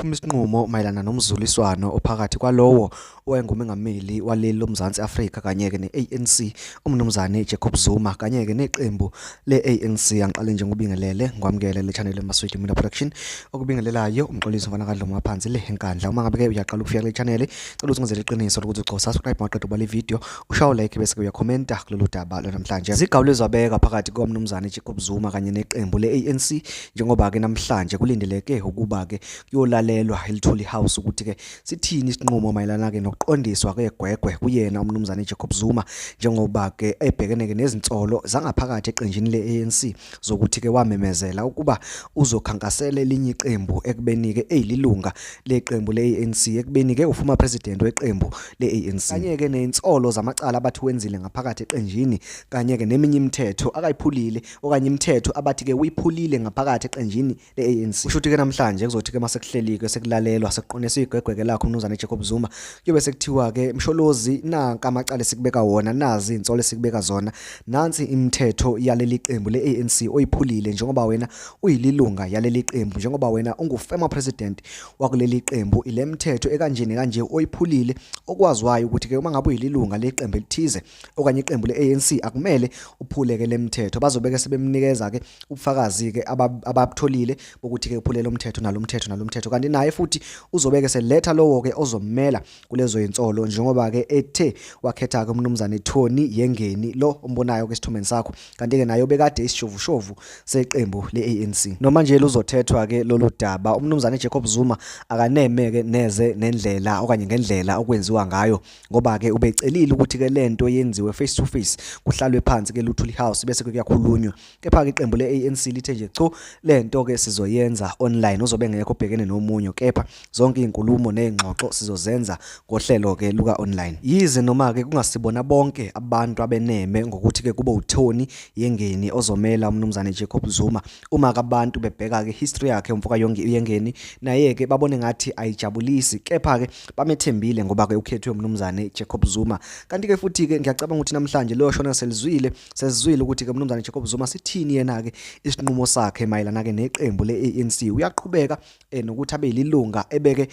Sekuphuma isinqumo mayelana nomzuliswano ophakathi kwalowo owayengumengameli waleli loMzansi Afrika kanye-ke ne-ANC uMnumzane Jacob Zuma kanye-ke neqembu le-ANC. Angiqale nje ngikubingelele ngikwamukele le channel eMaswidi Media Production okubingelelayo umxolisi mfana kaDlomo ngaphansi le eNkandla. Uma ngabe-ke uyaqala ukufika kule channel, cela ukuthi ungenzele iqiniso lokuthi ucofa subscribe maqeda ubale video ushaye like bese-ke uyakhomenta kulolu daba lwanamhlanje. Zigawule zabeka phakathi kukaMnumzane Jacob Zuma kanye neqembu le-ANC njengoba-ke namhlanje kulindeleke ukuba-ke kuyolalelwa eLuthuli House ukuthi-ke sithini isinqumo mayelana-ke nokuqondiswa kwegwegwe kuyena uMnumzane Jacob Zuma njengoba-ke ebhekene-ke nezinsolo zangaphakathi eqenjini le-ANC zokuthi-ke wamemezela ukuba uzokhankasela elinye iqembu ekubeni-ke eyililunga leqembu le-ANC ekubeni-ke ufuma president weqembu le-ANC kanye-ke nezinsolo zamacala abathi wenzile ngaphakathi eqenjini kanye-ke neminye imithetho akayiphulile okanye imithetho abathi-ke uyiphulile ngaphakathi eqenjini le-ANC. Kusho ukuthi-ke namhlanje kuzothi-ke uma sekuhlelike sekulalelwa sekuqoniswa igwegweke lakho uMnumzane Jacob Zuma kuyobe sekuthiwa-ke Msholozi nanka amacala esikubeka wona nazi iy'nsolo esikubeka zona nansi imithetho yaleli qembu le-ANC oyiphulile njengoba wena uyililunga yaleli qembu njengoba wena ungu-former president wakuleli qembu ile mithetho ekanjeni kanje oyiphulile okwaziwayo ukuthi-ke uma ngabe uyililunga leqembu elithize okanye iqembu le-ANC akumele uphuleke le mithetho. Bazobeke sebemnikeza-ke ubufakazi-ke ababutholile bokuthi-ke uphule lo mthetho nalo mthetho nalo mthetho kanti naye futhi uzobeke seletha lowo-ke ozommela kulezo yinsolo njengoba-ke ethe wakhetha-ke umnumzane Tony Yengeni lo ombonayo-ke esithombeni sakho kanti-ke naye obekade isishovushovu seqembu le-ANC. Noma nje luzothethwa-ke lolu daba umnumzane Jacob Zuma akaneme-ke neze nendlela okanye ngendlela okwenziwa ngayo ngoba-ke ubecelile ukuthi-ke le nto yenziwe face to face kuhlalwe phansi ke Luthuli House bese kuyakhulunywa kepha-ke iqembu le-ANC lithe nje cho le nto-ke sizoyenza online uzobe ngekho obhekene nomunye kepha zonke iy'nkulumo ney'ngxoxo sizozenza ngohlelo-ke luka-online. Yize noma-ke kungasibona bonke abantu abeneme ngokuthi-ke kube uTony Yengeni ozomela uMnumzane Jacob Zuma uma-ke abantu bebheka-ke history yakhe umfoka Yengeni naye-ke babone ngathi ayijabulisi kepha-ke bamethembile ngoba-ke ukhethwe uMnumzane Jacob Zuma. Kanti-ke futhi-ke ngiyacabanga ukuthi namhlanje leyo shona selizwile sesizwile ukuthi-ke uMnumzane Jacob Zuma sithini yena-ke isinqumo sakhe mayelana-ke neqembu le-ANC. Uyaqhubeka nokuthi abe yilunga ebeke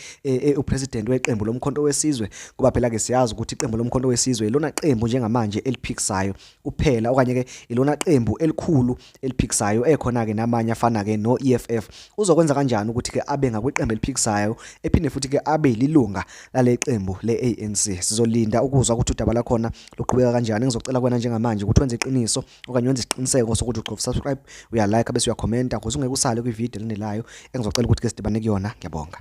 upresident weqembu lomkhonto wesizwe ngoba phela ke siyazi ukuthi iqembu lomkhonto wesizwe ilona qembu njengamanje eliphikisayo kuphela okanye ke ilona qembu elikhulu eliphikisayo ekhona ke namanye afana ke no-EFF. Uzokwenza kanjani ukuthi ke abe ngakwiqembu eliphikisayo ephinde futhi ke abe yilunga lale qembu le-ANC? Sizolinda ukuzwa ukuthi udaba lakhona luqhubeka kanjani. Ngizocela kuwena njengamanje ukuthi wenze iqiniso okanye wenze isiqiniseko sokuthi ucofa subscribe, uyalike bese uyakhomenta ukuze ungeke usale kwividiyo elandelayo engizocela ukuthi ke sidibane kuyona. Ngiyabonga.